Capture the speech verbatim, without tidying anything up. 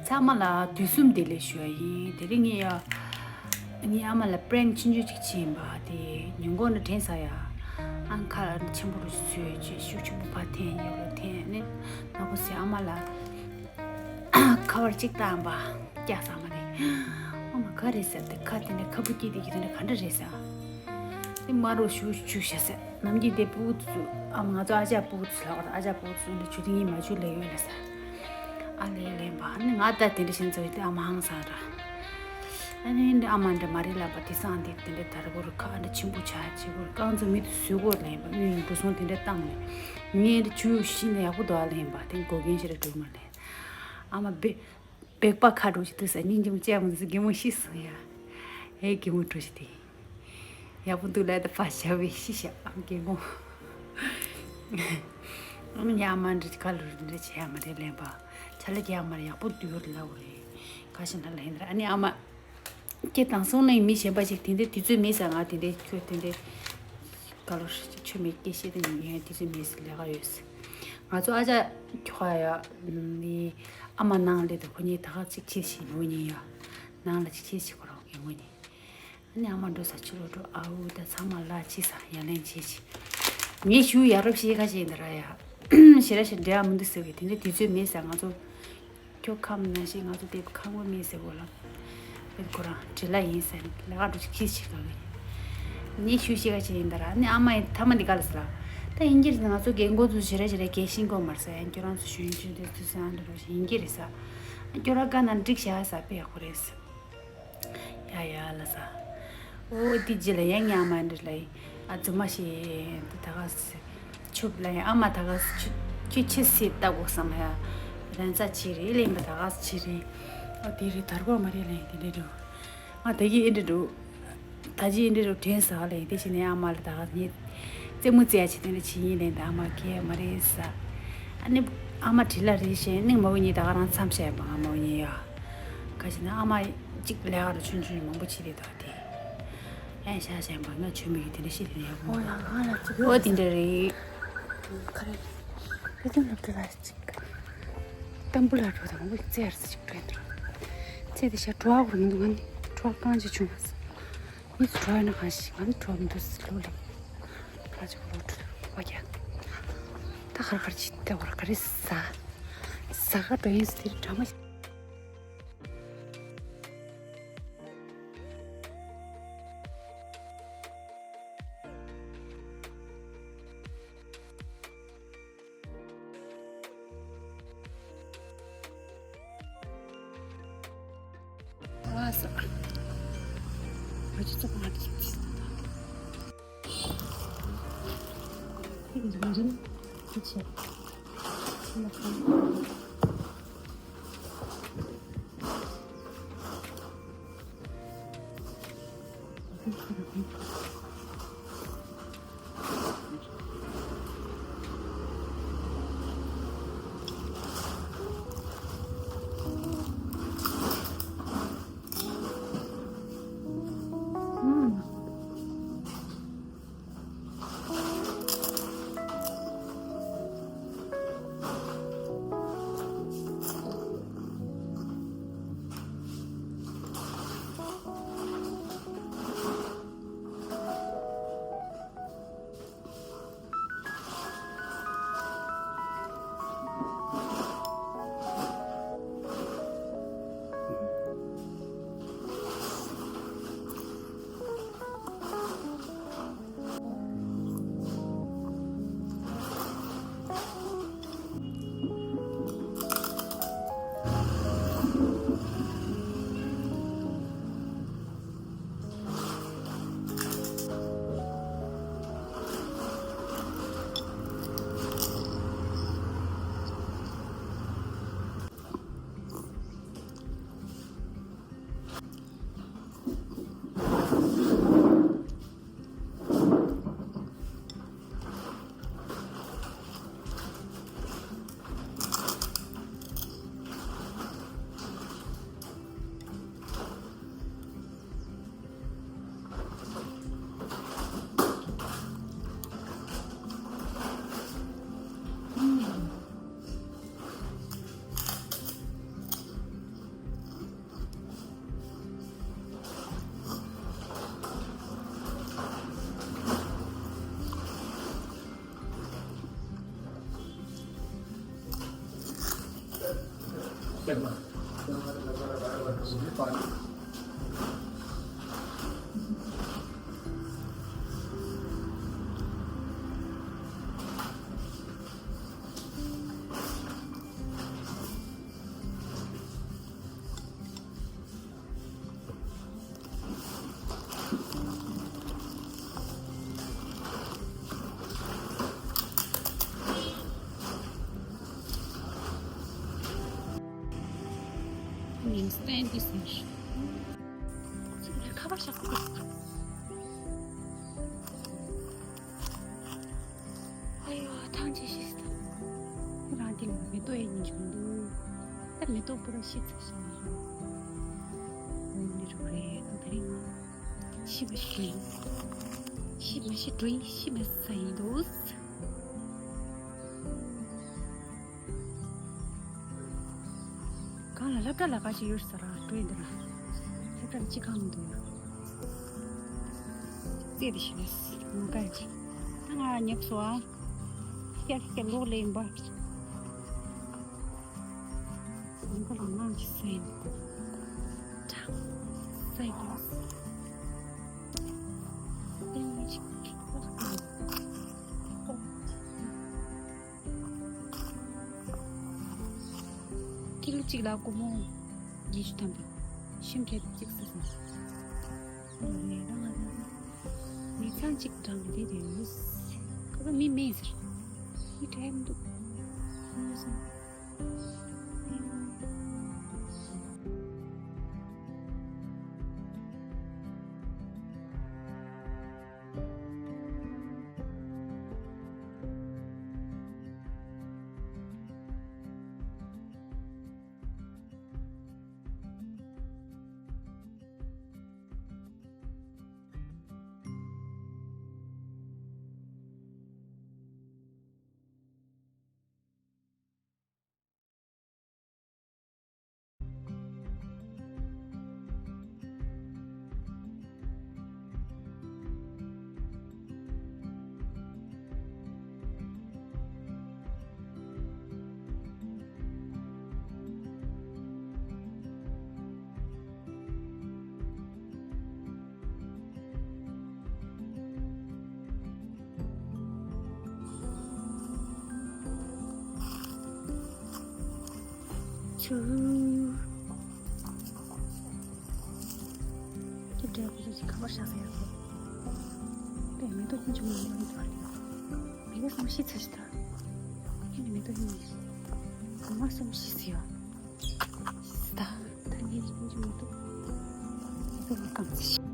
ཚང་མ་ལ་དུས་གསུམ་བདེ་ལེགས་ཞུ་ཡ་ཡིན། དེ་རིང་ངས་ཡ། ངའི་ཨ་མ་ལ་པྲེང་ཆུང་ཆུང་ཅིག་བྱས་ཡིན་པ། དེ་ཉིན་གུང་ནས་དྲན་ས་ཡ། ཨང་ཁ་ཆེན་པོ་རུ་བཟོས་བྱས་ཤུགས་ཆེན་པོ་ཕར་འཐེན་ཡོད་རུ་འཐེན་ནས། ནག་པོ་ཟེར་ཨ་མ་ལ་ཁ་པར་ཅིག་བཏང་པ། སྐྱག་ས་མ་རེད། ཨ་མ་ག་རེད་ཟེར་དེ། ཁ་དེ་ནས་ཁ་བུ་སྐྱེས་དེ་གི་དེ་ནས་ག་འདྲ་རེད་ཟེར། དེ་མ་རུ་ཞུ་ཞུ་ཤ་ཟེར། ནམ་རྒྱུན་དེ་ཕྲུ་གུ་ཚོ། ཨ་མ་ང་ཚོ་ཨ་ཅག་ཕྲུ་གུ་ཚོ་ལ་བར་ཨ་ཅག་ཕྲུ་གུ་ཚོ་འདི་ཆུ་དེ་ངའི་མ་ཆུ་ལས་ཡོད་ལ་ཟེར། ཨ་ལས་ལེན་པ། ཨ་ནི་ང་ད་དེ་འདྲ་བཞིན་ཚོ་ཡོད་དེ་ཨ་མ་ཧང་སང་ར། ཨ་ནི་འདི་ཨ་མ་འདྲ་མ་རེད་ལབ་པ། དེ་སང་དེ་དེ་འདྲ་དར་གོ་རུ་ཁ་འདྲ་ཆེན་པོ་ཆགས་ཆེ་གོ་རྐང་ཚོ་མི་དུ་བཟོས་གོ་ལེན་པ། མི་ཡིན་འགྲོ་སོང་དེ་འདྲ་བཏང་ནས། ངས་འདི་ཆུ་ཤི་ནས་ཡག་པོ་འདུག་ཨ་ལེན་པ། དེ་འགོག་རྐྱེན་ཞེ་དྲག་འགྲོ་མ་ལེན། ཨ་མ་བེ་བེག་པ་ཁ་འགྲོ་ཞིག་འདུག་ས། སྙིང་རྗེ་མོ་ཅེ་མོ་འདུག་ས། རྒན་མོ་ཤི་སོང་ཡ། ཨེ་རྒན་མོ་འགྲོ་ཞིག་དེ། ཡག་པོ་འདུག་ལབ་ད་ཕར་བཞག་པའི་ཤི་ཤ་ཨམ་རྒན་མོ། ཨམ་ཉ་མ་འདྲི་ག་ལུ་འདྲི་བྱེད་ཡ་མ་རེད་ལེན་པ། ཆ་ལ་རྒྱ་མ་རེད། ཡག་པོ་འདུག་ལབ་རེད། ག་ཞིག་ན་ལེན་ར། ཨ་ནི་ཨ་མ། ཁྱེད་དང་སོང་ནས་མི་གཞན་པ་ཞིག་དེ་འདྲའི་དུས་ཚོད་མེད་ཟེར། ང་དེ་འདྲའི་ཁྱོད་དེ་འདྲའི་ག་ལོ་ཆོ་མེད་སྐད་བཤད་དེ་ཉན་དུས་ཚོད་མེད་ཟེར། ལས་ཀ་ཡོད་ཟེར། ང་ཚོ་ཨ་ཅག་ཁྱོ་ག་ཡ་ནི་ཨ་མ་ནང་ལས་དུ་ཁོ་གཉིས་ད་ག་ཅིག་ཕྱིར་ཞིག་ནོ་གཉིས་ཡ། ནང་ལ་ཅིག་ཕྱིར་ཞིག་ཁོ་རང་གི་ངོ་གཉིས། ཨ་ནི་ཨ་མ་འགྲོ་ས་ཕྱི་ལོགས་འགྲོ། ཨ་འུ་ད་ཚང་མ་ལ་ཕྱི་ས་ཡ་ལན་བྱེད་ཅིག། ངས་ཞུ་ཡ་རབས་ཤེས་ཁ་ཤས་འདི་ར་ཡ། ཞེ་ར་ཞེ་འབྲེལ་བ་མི་འདུག་ཟེར་བའི་དེ་འདྲའི་དུས་ཚོད་མེད་ཟེར། ང་ཚོ། ཁྱོད་ཁམས་ན་ཞིག་ང་ཚོ་དེབ་ཁང་པ་མེད་ཟེར་གོ་ལ། དེབ་ཁོ་རང་བྲེལ་ལ་ཡིན་ཟེར། ལས་ཀ་འགྲོ་ཅིག་ཁྱི་ཞིག་ག་གི། ནི་ཞུ་ཤེས་ཀ་ཅིག་ཡིན་ད་ར། ནི་ཨ་མ་ཡིན་ཐ་མ་འདི་ག་ལ་ཟེར་ལ། ད་ཡིན་གྱི་རེད། ང་ཚོ་རྒན་གོག་ཚོ་ཞེ་ར་ཞེ་ར་རྒན་ཤིང་གོ་མར་ཟེར། ཡང་ཁྱོད་རང་ཚོ་ཞུ་ཡིན་ཅི་འདི་ཚོ་ཟེར་ཨ་འདྲ་རོ་ཞིག་ཡིན་གྱི་རེད་ཟེར། ཁྱོད་རང་ཀ་ན་འགྲིག་བྱ་ཟེར་དཔེ་ཡག་པོ་རེད་ཟེར། ཡ་ཡ་ལ་ས། འོ་དེ་རྗེས་ལ་ཡང་ངའི་ཨ་མ་འདྲི་ལ་ཡིན། ཨ་རྫུན་མ་ཞིག་ད་ག་ས་ཆུབ་ལ་ཡིན། ཨ་མ་ད་ག་ས་ཆུ་ཆུ་ཆུ་སི་ལྟ་དགོས་བསམ་ཡ། རན་ས་ཆི་རེད་ལེན་པ་ད་ག་ས་ཆི་རེད། ཨ་དེ་རེད་དར་གོ་མ་རེད་ལེན་དེ་འདྲ་འགྲོ། ཨ་ད་གི་ཨེ་འདྲ་འགྲོ། ད་ཅི་ཨེ་འདྲ་འགྲོ་དྲན་ས་ལེན་དེ་བྱས་ནས་ཨ་མ་ལ་ད་ག་ངས་རྩེད་མོ་རྩེ་ཡ་ཆེ་དེ་འདྲ་བྱེད་ཡིན་ལེན། ད་ཨ་མ་ཁས་མ་རེད་ས། ཨ་ནི་ཨ་མ་དྲི་ལ་རེད་ཤེས་ནི་མ་འོ་ཉིད་ད་ག་རང་མཚམས་བཞག་པ་ང་མ་འོ་ཉིད་ཡ། ག་ཅི་ན་ཨ་མ་གཅིག་ལས་ཀ་རུ་ཆུང་ཆུང་མང་པོ་བྱེད་དེ་དོ་དེ། ཨེ་ཤ་ཞན་པ་ང་ཆུ་མིག་དེ་འདྲ་ཤེས་དེ་ཡག་པོ་ཨོ་ལ་ང་ལ་ཅིག་ཨོ་དེ་འདྲ་རེད། ག་རེ། དེ་དུས་ལབ་དུས་ལ་ཅིག་ཏམ་བུ་ལ་འགྲོ་དང་མོ་རྩེ་ཡར་ཅིག་འགྲོ་ཡིན་འགྲོ། རྩེ་དེ་ཤ་གྲོགས་གུར་མི་འདུག་ང་ནི་གྲོགས་རྐང་ཅིག་བྱུང་བ་ཟེར། མི་ཚོ་གྲོགས་ཡོད་ན་གང་ཞིག་ང་ནི་གྲོགས་མི་འདུག་ཟེར་ལོ་ལེ། ཁ་ཅིག་ལོ་འགྲོ་ཨོ་ཀྱ། ད་ཁར་ཁར་ཅིག་ལྟ་བར་ག་རེ་ཟ། ཟ་ག་འགྲོ་ཡིན་ཟེར་དེ་འདྲ་མ། ཉིན་སྟན་འདི་ཟེར། ཁ་པར་བཞག་ཨ་ཡོ། ཐང་ཆད་ཤི་སོང་། རང་དེ་མེ་ཏོག་ཡིན་བྱུང་འདུག་ད་མེ་ཏོག་པུ་ར་ཤི་ཚར་ཤག་འོ་ནི་རུ་རེད། ད་དེ་རིང་ཤི་མ་ཤི་འགྲོ་ཡིན། ཤི་མ་ཤི་འགྲོ་ཡིན། ཤི་མ་ས་ཡིན་འདུག་གང་ལ་སློབ་གྲྭ་ལ་ག་ཞིག་ཡོད་ས་ར་འགྲོ་ཡིན་འདི་ར། སློབ་གྲྭ་ལ་ཅི་གང་མི་འདུག་རྩེ་དེ་ཞིག་ལས་མ་ག་ཅིག་ད་ང་ཉབ་སོ་ཨ། ཤར་ཤར་ལོག་ལེན་པ། ང་ལ་ང་ཅི་སེམས། ད་སེམས། སེམས་ཅིག་ཀི་ལོ་གཅིག་ལ་སྒོར་མོ་ཉི་ཤུ་ཐམ་པ། ཤིང་འབྲས་གཅིག་ཟེར་སོང་། ངེད་ཚང་གཅིག་འགྲམ་དེ་རེད། ཁོ་པ་མི་མེད་ཟེར། མི་གྲལ་མི་འདུག་ཆུ། ཁྱེད་འདྲ་ཁོ་ཚོ་ཅིག་ཁ་པར་བཞག་ཟེར་ཡོད་པས། མེ་ཏོག་ཁྱོད་ཀྱི་མི་ཡོང་གི་བར་ལ། མེ་ཏོག་སོང་ཤི་ཚར་ཞིག་ད། ཁྱེད་ནི་མེ་ཏོག་ཡིན་ནི། ང་སོང་ཤི་ཟེར་ཡོད། ཤི་ད། ད་ངས་ཁྱོད་ཀྱི་མེ་ཏོག་མེ་ཏོག་ལ་གང་ཚེ་ཤི།